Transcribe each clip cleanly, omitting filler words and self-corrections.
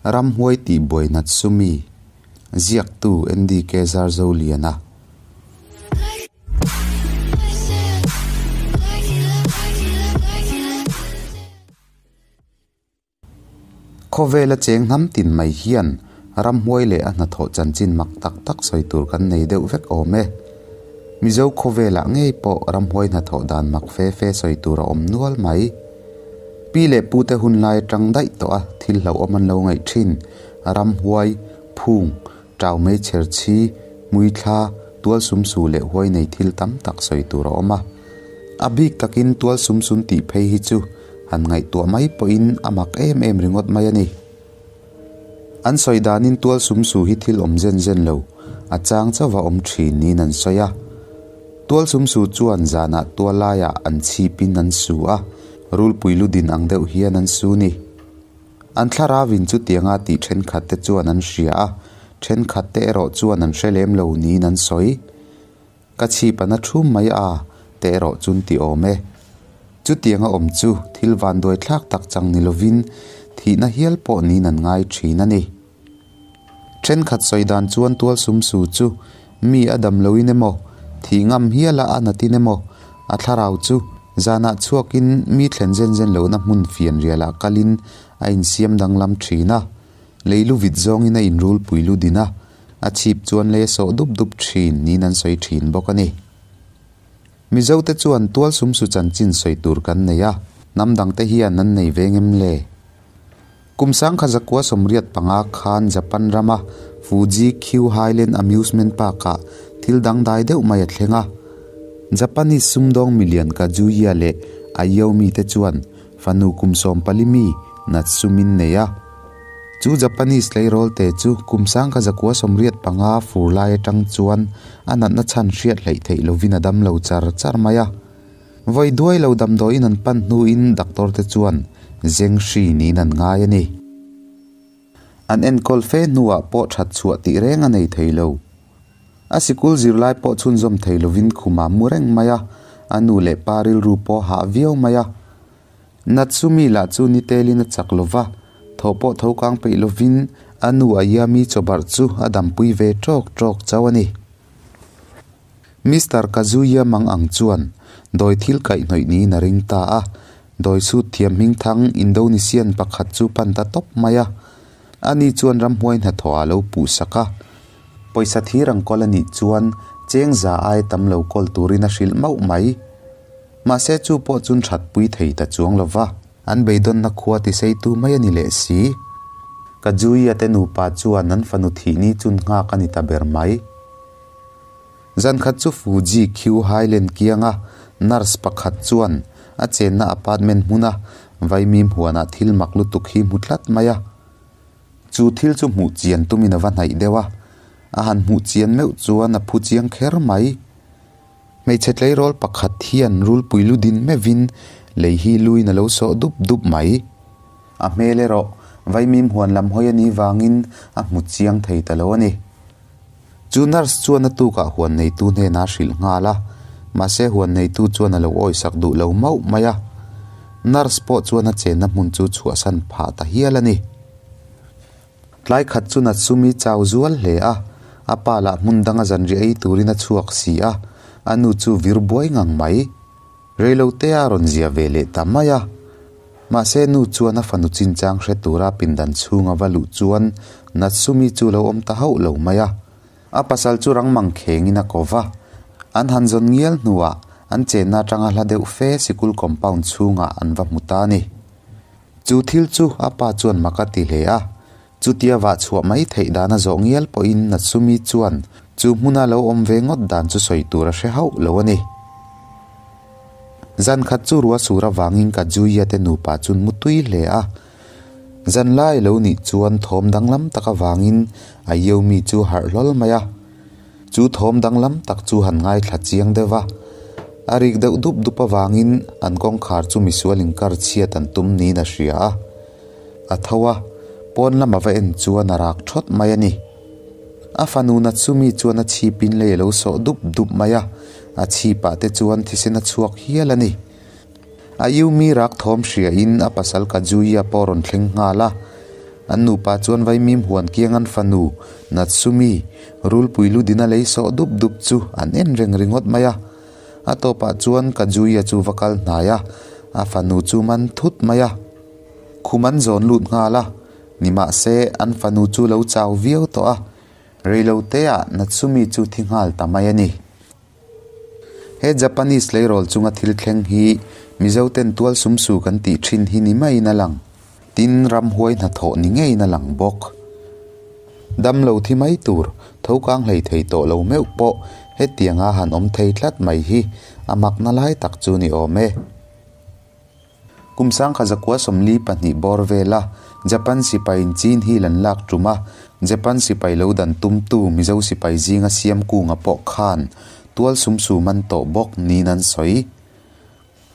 Ramhuai tihbuai Natsumi, Ziaktu NDK Zarzoliana. Khawvela cheng hnam tin mai hian ramhuai leh a hnathawh chanchin mak tak tak sawi tur kan nei deuh vek awm e. Mizo khawvelah ngei pawh ramhuai hnathawh dan mak fe fe sawi tur a awm nual mai. Pi leh pute hun lai atang daih tawh a thil hlauhawm an lo ngaih thin. Ramhuai, phung, tau meichher chhi, hmuithla, tual sumsu leh huai nei thil tam tak sawi tur a awm a. A bik takin tual sumsun tih phei hi chu han ngaihtuah mai pawhin a mak em em ringawt mai a ni. An sawi danin tual sumsu hi thil awm zen zen lo, a chang chauh a awm thin niin an sawi a. Tual sumsu chuan zanah tual laiah an chhipin an su a, rulpui lu din ang deuh hian an su ni. An thlarauin chutianga tih thenkhatte chuan an hria a, thenkhatte erawh chuan an hre lem lo niin an sawi. Ka chhip a na thum mai a, te erawh chun ti awm e. Chutianga awm chu thil vanduai thlak tak chang ni lovin thihna hial pawh niin an ngai thin a ni. Thenkhat sawi dan chuan tual sumsu chu mi a dam loin emaw, thih ngam hiala a natin emaw, a thlarau chu zanah chhuakin mi thlen zen zen lohna hmun fian rialah kalin a insiam danglam thin a, leilu vit zawngin a inrulpui lu din a, a chhip chuan lei a sawh dup dup thin niin an sawi thin bawk a ni. Mizote chuan tual sumsu chanchin sawi tur kan nei a, hnam dangte hian an nei ve ngem le? Kum sangkha zakua 85 khan Japan rama Fuji Q Highland Amusement Park-ah thil dangdai deuh mai a thleng a. Japanese sumdawng milian Kazuya leh Ayomi te chuan fanu kum 14 mi Natsumin nei a. Chu Japanese tleirawl te chu kum sangkha zakua 85 fur lai atang chuan a natna chhan hriat hleih theih lovin a dam lo char char mai a. Vawi duai lo damdawiin an pan hnuin doctor te chuan zeng hri niin an ngai a ni. An enkawl fe hnuah pawh that chhuah tih reng a nei thei lo. A sikul zirlai pawh chhunzawm thei lovin khumah mu reng mai a, a nu leh pa rilru pawh hah viau mai a. Natsumi lah chu ni telin a chak lova, thaw pawh tho kang peih lovin a nu Ayami chawbarh chu a dampui ve tawk tawk chauh a ni. Mister Kazuya mang ang chuan dawi thil kaihhnawih niin a ring ta a, dawi sut thiam hmingthang Indonesian pakhat chu pan ta tawp mai a. Ani chuan ramhuai hnathawh ah lo puh sak a. Pawisa thir ang kawl a nih chuan cheng za ai tam lo kawl turin a hrilh mauh mai. Mahse chu pawh chun thatpui thei ta chuang lo va. An beidawnna khua tiseitu mai a ni leh si. Kazuya te nupa chuan an fanu thih ni chun nghak a ni ta ber mai. Zan khat chu Fuji Q Highland kianga nurse pakhat chuan a chenna apartment hmuna vaimim huanah thil mak lutuk hi hmu tlat mai a. Chu thil chu hmuh chian tumin a va hnaih deuh a, a han hmuh chian meuh chuan a phu chiang kher mai. Hmeichhe tleirawl pakhat hian rulpui lu din meuhin lei hi luin a lo sawh dup dup mai. A hmel erawh vaimim huan lam hawi a nih vangin a hmu chiang thei ta lo a ni. Chu nurse chuan a tukah huan neitu hnenah a hrilh nghal a, mahse huan neitu chuan a lo awisak duh lo mauh mai a. Nurse pawh chuan a chenna hmun chu chhuahsan phah ta hial a ni. Tlai khat chu Natsumi chau zual hle a, a pa lah hmun danga zanriah ei turin a chhuak si a, a nu chu vir buai ngang mai. Reilote a rawn zia ve leh ta mai a. Mahse nu chuan a fanu chinchang hre tura pindan chhung a va luh chuan Natsumi chu lo awm ta hauh lo mai a. A pasal chu rang mang khengin a ko va. An han zawn ngial hnuah an chenna atanga hla deuh fe sikul compound chhungah an va hmu ta a ni. Chu thil chu a pa chuan mak a ti hle a. Chutia vah chhuah mai theih dan a zawh ngial pawhin Natsumi chuan chu hmuna lo awm ve ngawt dan chu sawi tur a hre hauh lo a ni. Zan khat chu rua sur avangin Kazuya te nupa chun mu tui hle a. Zan lai lo nih chuan thawm danglam tak avangin Ayomi chu harh hlawl mai a. Chu thawm danglam tak chu han ngaithla chiang deuh a. A rik deuh dup dup avangin an kawngkhar chu misual inkar chhiat an tum niin a hria a. A tho a, pawn lama va en chuan a rak thawt mai a ni. A fanu Natsumi chuan a chhipin lei a lo sawh dup dup mai a, a chhipah te chuan thisen a chhuak hial a ni. Ayumi rak thawm hriain a pasal Kazuya pawh a rawn thleng nghal a. An nupa chuan vaimim huan kiang an fanu, Natsumi, rulpui lu dina lei sawh dup dup chu an en reng ringawt mai a. A tawpah chuan Kazuya chu va kal hnai a, a fanu chu man thut mai a. Khum an zawn lut nghal a, nimahse an fanu chu lo chau viau tawh a, reiloteah Natsumi chu thi nghal ta mai a ni. He Japanese leirawl chunga thil thleng hi Mizo ten tual sumsu kan tih thin hi ni maiin a lang. Tin, ramhuai hnathawh ni ngeiin a lang bawk. Damlo thi mai tur, tho kang hlei thei tawh lo meuh pawh hetianga han awm thei tlat mai hi a makna lai tak chu ni awm e. Kum sangkha zakua 42 bawr vela Japan sipaiin Chin Hill an lak tum a, Japan sipai lo dan tumtu Mizo sipai zinga siam kunga pawh khan tual sumsu man tawh bawk niin an sawi.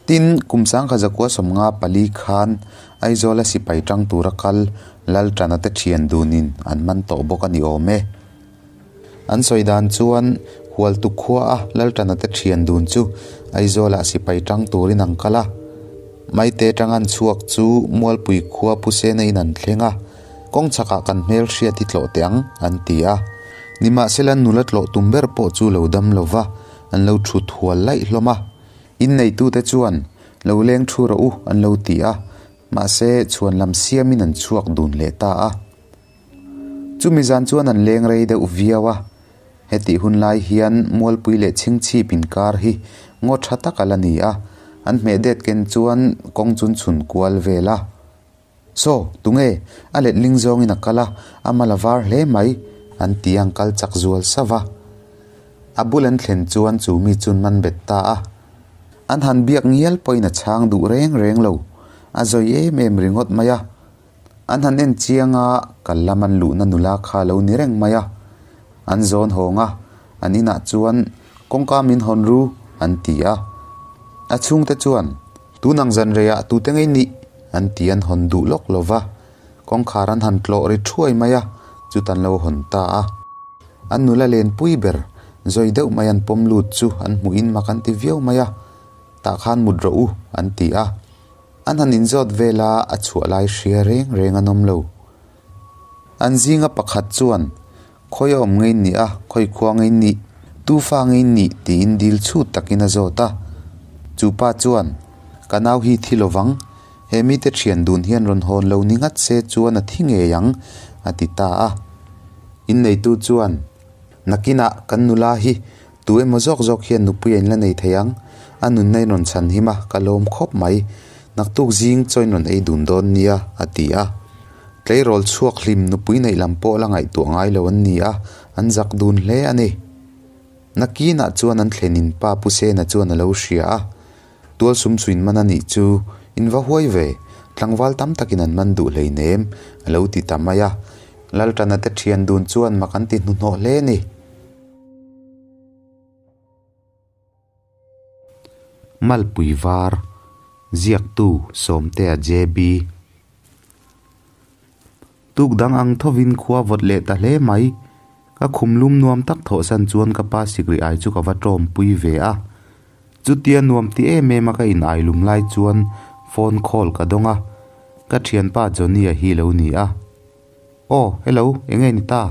Tin, kum sangkha zakua 54 khan Aizawla sipai tang tura kal Laltana te thian dunin an man tawh bawk a ni awm e. An sawi dan chuan Hualtu khua a Laltana te thian dun chu Aizawlah sipai tang turin an kal a. Maite tang an chhuak chu Mualpui khua Pusena in an thleng a, kawng chhakah kan hmel hriat hi tlawh teh ang, an ti a. Nimahsela nula tlawh tum ber pawh chu lo dam lo va, an lo thut hual laih hlawm a. Inneitute chuan, Lo leng thu rawh u, an lo ti a. Mahse, chhuan lam siamin an chhuak dun leh ta a. Chumi zan chuan an leng rei deuh viau a. Hetih hun lai hian Mualpui leh Chhingchhip inkar hi ngaw tha tak a la ni a, an hmeh det ken chuan kawng chun chhun kual vel a. Saw, tunge? A letling zawngin a kal a, a mal a var hle mai, an ti ang kal chak zual sauh a. A bul an thlen chuan chu mi chun man bet ta a. An han biak ngial pawhin a chhang duh reng reng lo, a zawi em em ringawt mai a. An han en chiang a, kal lam an luhna nula kha a lo ni reng mai a. An zawn hawng a, an inah chuan kawngka min hawn ru an ti a. A chhungte chuan, Tun ang zan reiah tute ngei nih? an ti an hawn duh lawk lo va. Kawngkhar an han tlawh ri thuai mai a, chuta an lo hawn ta a. An nula lenpui ber, zawi deuh mai an pawm lut chu an hmuhin mak an ti viau mai a, Tah khan mut rawh u, an ti a. An han inzawt vel a, a chhuah lai hria reng reng an awm lo. An zinga pakhat chuan, Khawi a awm ngei nih a, khawi khua ngei nih, tu fa ngei nih? tiin dil chhut takin a zawt a. Chu pa chuan, Ka nau hi thi lovang, he mite thian dun hian rawn hawn lo ni ngat se chuan a thi ngei ang, a ti ta a. Inneitu chuan, Nakinah kan nula hi Tu emaw zawk zawk hian nupui a inla nei thei ang, a nunna in rawn chhan him a, ka lawm khawp mai. Naktuk zing chaw in rawn ei dun dawn nia, a ti a. Tleirawl chhuak hlim nupui neih lam pawh la ngaihtuah ngai lo an ni a, an zak dun hle a ni. Nakinah chuan an thlenin pa Pu Sena chuan a lo hria a, Tual sum chu in man a nih chu, in va huai ve, tlangval tam takin an man duh hleinem, a lo ti ta mai a. Laltana te thian dun chuan mak an ti hnuhnawh hle a ni. Malpui var, ziaktu Sawmtea JB. Tuk dang ang thovin khua vawt leh ta hle mai. Ka khum lum nuam tak thawhsan chuan ka pa sikri ai chu ka va tawmpui ve a. Chutia nuam ti em em a ka in ai lum lai chuan phone call ka dawng a. Ka thianpa Johnny-a hi lo ni a. Aw, hello, eng nge ni ta?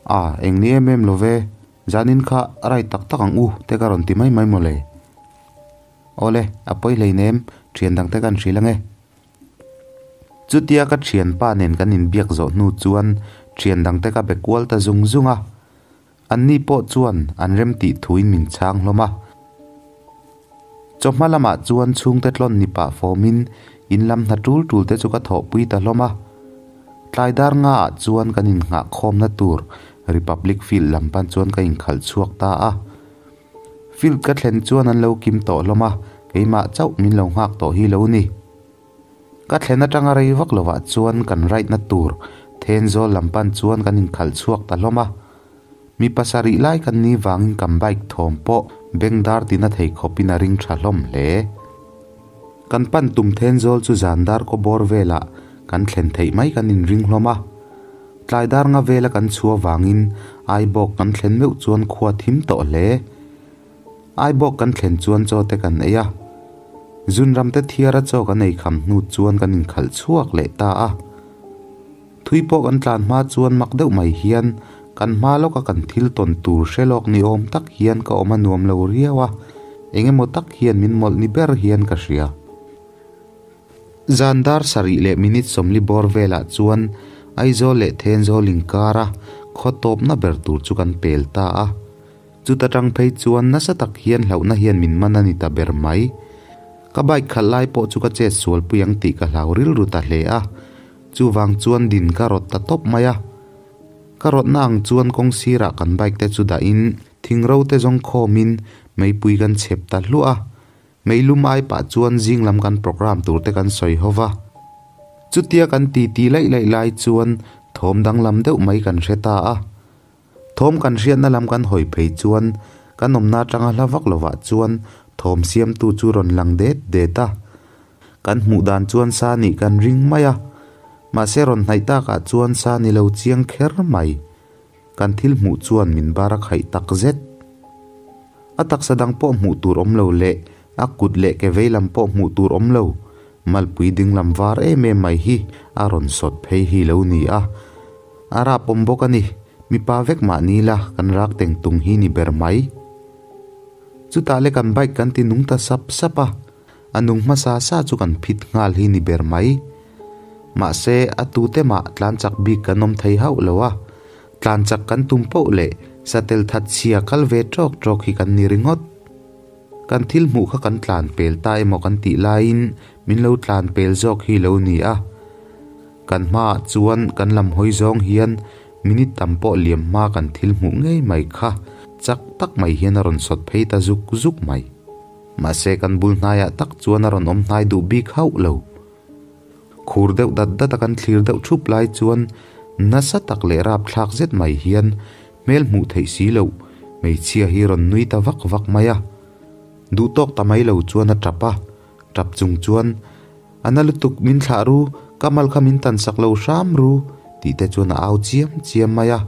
Ah, eng ni em em lo ve, zanin kha a rai tak tak ang u te ka rawn ti mai mai mawle. Awle, a pawi hleinem, thian dang te kan hrilh ange. Chutia ka thianpa nen kan inbiak zawh hnu chuan thian dang te ka be kual ta zung zung a. Anni pawh chuan an rem tih thuin min chhang hlawm a. Chawhma lamah chuan chhungte tlawn ni pah fawmin in lam hna tul tul te chu ka thawhpui ta hlawm a. Tlai dar ngaah chuan kan innghah khawmna tur Republic Field lam pan chuan ka inkhalh chhuak ta a. Field ka thlen chuan an lo kim tawh hlawm a, keimah chauh min lo nghak tawh hi lo ni. Ka thlen atanga rei vak lovah chuan kan ride na tur Thenzawl lam pan chuan kan inkhalh chhuak ta hlawm a. Mi pasarih lai kan ni vangin kan bike thawm pawh beng dar tina thei khawpin a ring tha hlawm hle. Kan pan tum Thenzawl chu zan dar kaw bawr velah kan thlen theih mai kan inring hlawm a. Tlai dar nga vela kan chhuah vangin Aibawk kan thlen meuh chuan khua thim tawh hle. Aibawk kan thlen chuan chaw te kan ei a, Zunram te thiara chaw kan ei kham hnu chuan kan inkhalh chhuak leh ta a. Thui pawh kan tlan hma chuan mak deuh mai hian kan hma lawka kan thil tawn tur hre lawk ni awm tak hian ka awm a nuam lo riau a, eng emaw tak hian min mawlh ni ber hian ka hria. Zan dar sarih leh minute sawmli bawr velah chuan Aizawl leh Thenzawl inkara khaw tawpna ber tur chu kan pel ta a. Chuta tang phei chuan nasa tak hian hlauhna hian min man a ni ta ber mai. Ka bike khalh lai pawh chu ka chet sual pui ang tih ka hlau rilru ta hle a. Chuvang chuan din ka rawt ta tawp mai a. Ka rawtna ang chuan kawng sirah kan bike te chu dahin thing ro te zawng khawmin meipui kan chhep ta hluah a. Meilum ai pah chuan zing lam kan program tur te kan sawi ho va. Chutia kan titi laih laih lai chuan thawm danglam deuh mai kan hre ta a. Thawm kan hriatna lam kan hawi phei chuan kan awmna atanga hla vak lovah chuan thawm siamtu chu rawn lang det det a. Kan hmuh dan chuan sa nih kan ring mai a. Mahse rawn hnaih takah chuan sa ni lo chiang kher mai. Kan thil hmuh chuan min bar a khaih tak zet. A taksa dang pawh hmuh tur awm lo leh a kut leh ke vei lam pawh hmuh tur awm lo. Malpui ding lam var em em mai hi a rawn sawt phei hi lo ni a. A rap awm bawk a ni. Mipa vek mah ni la kan rak teng tung hi ni ber mai. Chutah le kan bike kan ti nung ta sap sap a. A nung hmasa sa chu kan phit nghal hi ni ber mai. Mahse a tute mah tlan chak bik kan awm thei hauh lo a. Tlan chak kan tum poh leh satel that chhia kal ve tawk tawk hi kan ni ringawt. Kan thil hmuh kha kan tlan pel ta emaw kan tih laiin min lo tlan pel zawk hi lo ni a. Kan hmaah chuan kan lam hawi zawng hian minute tam pawh liam hma kan thil hmuh ngei mai kha chak tak mai hian a rawn sawt phei ta zuk zuk mai. Mahse kan bul hnaiah tak chuan a rawn awm hnai duh bik hauh lo. Khur deuh dat dat a kan thlir deuh thup lai chuan nasa tak leh rapthlak zet mai hian hmel hmuh theih si loh hmeichhia hi rawn nui ta vak vak mai a. Duh tawk ta mai lo chuan a tap a, tap chung chuan, A na lutuk min thlah ru, ka mal kha min tan sak lo hram ru, tih te chuan a au chiam chiam mai a.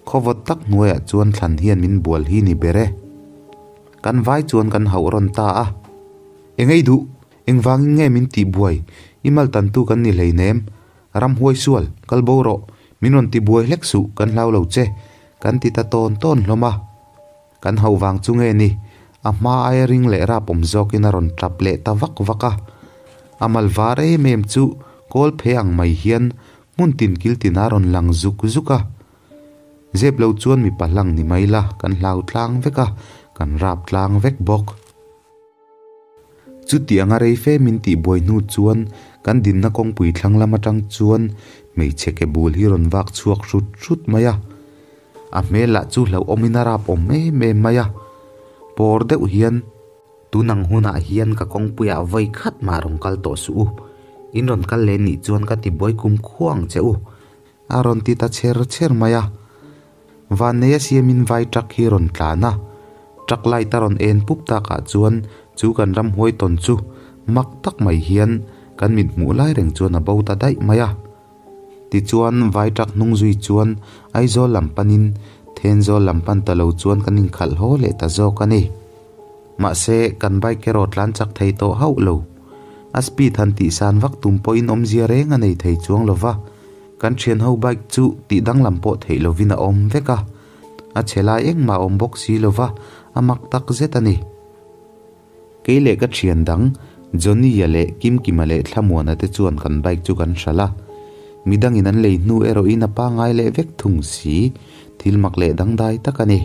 Khawvawt tak hnuaiah chuan thlan hian min bual hi ni ber e. Kan vai chuan kan hauh rawn ta a. Engei duh, Engvangin nge min tih buai? I mal tantu kan ni hleinem. Ramhuai sual, kal bo rawh. Min rawn ti buai hlek suh, kan hlau lo che. Kan ti ta tawn tawn hlawm a. Kan hauh vang chu nge ni? A hma aia ring leh rap awm zawkin a rawn tap leh ta vak vak a. A mal var em em chu kawl phe ang mai hian hmun tin kil tin a rawn lang zuk zuk a. Zep lo chuan mipa hlang ni mai la, kan hlau tlang vek a, kan rap tlang vek bawk. Chutianga rei fe min tih buai hnu chuan kan dinna kawngpui thlang lam atang chuan hmeichhe ke bul hi rawn vak chhuak hrut hrut mai a. A hmel lah chu hlauhawmin a rap awm em em mai a. Pawr deuh hian. Tunang hunah hian ka kawngpuiah vawi khat mah rawn kal tawh suh u. In rawn kal leh nih chuan ka ti buai kum khua ang che u. A rawn ti ta chher chher mai a. Vanneia siamin vai truck hi rawn tlan a, truck light a rawn en pup takah chuan chu kan ramhuai tawn chu mak tak mai hian kan mit hmuh lai reng chuan a bo ta daih mai a. Tichuan vai truck hnung zui chuan Aizawl lam panin Thenzawl lam pan ta lo chuan kan inkhalh haw leh ta zawk a ni. Mahse kan bike erawh tlan chak thei tawh hauh lo. A speed han tihsan vak tum pawhin awmzia reng a nei thei chuang lo va. Kan thianho bike chu tih danglam pawh theih lovin a awm vek a, a chhe lai engmah a awm bawk si lova, a mak tak zet a ni. Kei leh ka thian dang Johnny-a leh Kimkima leh Thlamuana te chuan kan bike chu kan hralh a, midangin an lei hnu erawhin a pangngai leh vek thung si, thil mak leh dangdai tak a ni.